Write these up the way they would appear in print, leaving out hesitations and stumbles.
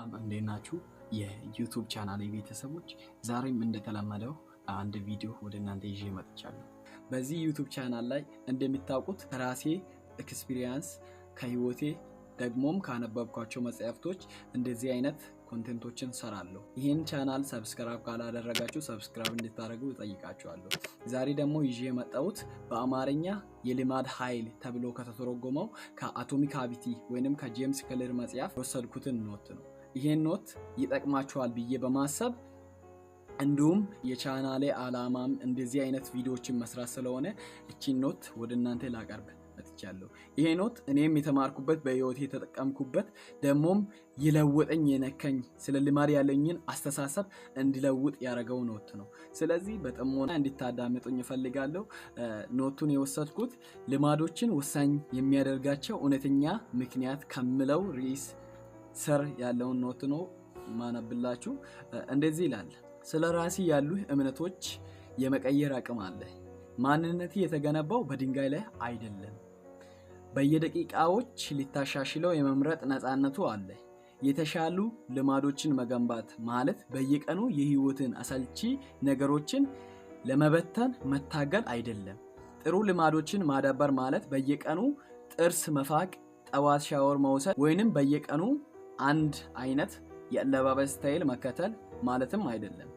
ሰላም እንዴት ናችሁ? የ YouTube channel ቤተሰቦች፣ ዛሬም እንደተለመደው አንድ ቪዲዮ ወደ እናንተ ይዤ መጥቻለሁ። በዚህ YouTube channel ላይ እንደሚታውቁት ከራሴ experience፣ ከህይወቴ፣ ደግሞም ካነበብኳቸው መጽሐፍቶች እንደዚህ አይነት content ኦችን ሰራለሁ። ይህን channel subscribe ካላደረጋችሁ subscribe እንድታደርጉ እጠይቃችኋለሁ። ዛሬ ደግሞ ይዤ የመጣሁት በአማርኛ የልማድ ኃይል ተብሎ ከተተረጎመው ከ Atomic Habits ወይንም ከጄምስ ክሊር መጽሐፍ የወሰድኩትን note ነው። ይህን note ይጠቅማችኋል ብዬ በማሰብ፣ እንዲሁም የቻናሌ ዓላማም እንደዚህ አይነት ቪዲዮዎችን መስራት ስለሆነ እቺን note ወደ እናንተ ላቀርብ መጥቻለሁ። ይሄ note እኔም የተማርኩበት፣ በህይወቴ የተጠቀምኩበት፣ ደግሞም የለወጠኝ፣ የነካኝ፣ ስለ ልማድ ያለኝን አስተሳሰብ እንዲለውጥ ያደረገው note ነው። ስለዚህ በጥሞና እንድታዳምጡኝ እፈልጋለሁ። Note ኡን የወሰድኩት ልማዶችን ወሳኝ የሚያደርጋቸው እውነተኛ ምክንያት ከሚለው ርዕስ ስር ያለውን note ነው ማነብላችሁ። እንደዚህ ይላል። ስለ ራሲ ያሉ እምነቶች የመቀየር አቅም አለ። ማንነት የተገነባው በድንጋይ ላይ አይደለም። በየደቂቃዎች ልታሻሽለው የመምረጥ ነፃነቱ አለ። የተሻሉ ልማዶችን መገንባት ማለት በየቀኑ የህይወትን አሰልቺ ነገሮችን ለመበተን መታገል አይደለም። ጥሩ ልማዶችን ማዳበር ማለት በየቀኑ ጥርስ መፋቅ፣ ጠዋት ሻወር መውሰድ ወይንም በየቀኑ አንድ አይነት የአለባበስ style መከተል ማለትም አይደለም።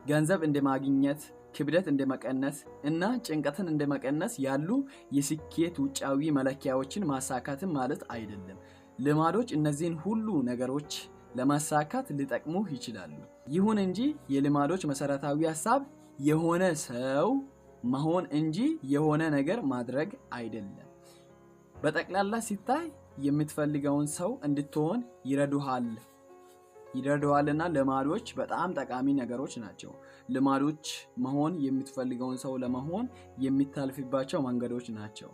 ገንዘብ እንደማግኘት፣ ክብደት እንደመቀነስ እና ጭንቀትን እንደመቀነስ ያሉ የስኬት ውጫዊ መለኪያዎችን ማሳካትም ማለት አይደለም። ልማዶች እነዚህን ሁሉ ነገሮች ለማሳካት ሊጠቅሙ ይችላሉ። ይሁን እንጂ የልማዶች መሰረታዊ ሀሳብ የሆነ ሰው መሆን እንጂ የሆነ ነገር ማድረግ አይደለም። በጠቅላላ ሲታይ የምትፈልገውን ሰው እንድትሆን ይረዱሃልና ልማዶች በጣም ጠቃሚ ነገሮች ናቸው። ልማዶች መሆን የምትፈልገውን ሰው ለመሆን የምታልፍባቸው መንገዶች ናቸው።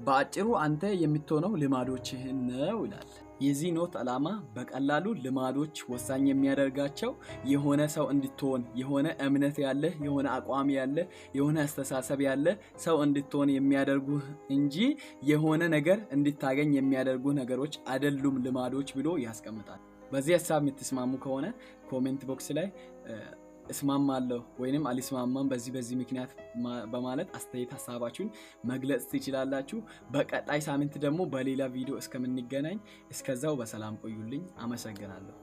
በአጭሩ አንተ የምትሆነው ልማዶችህን ነው ይላል። የዚህ note ዓላማ በቀላሉ ልማዶች ወሳኝ የሚያደርጋቸው የሆነ ሰው እንድትሆን፣ የሆነ እምነት ያለ፣ የሆነ አቋም ያለ፣ የሆነ አስተሳሰብ ያለ ሰው እንድትሆን የሚያደርጉ እንጂ የሆነ ነገር እንድታገኝ የሚያደርጉ ነገሮች አይደሉም ልማዶች ብሎ ያስቀምጣል። በዚህ ሀሳብ የምትስማሙ ከሆነ comment box ላይ እስማማለሁ ወይንም አልስማማም በዚህ በዚህ ምክንያት በማለት አስተያየት ሀሳባችሁን መግለጽ ትችላላችሁ። በቀጣይ ሳምንት ደግሞ በሌላ ቪዲዮ እስከምንገናኝ እስከዛው በሰላም ቆዩልኝ። አመሰግናለሁ።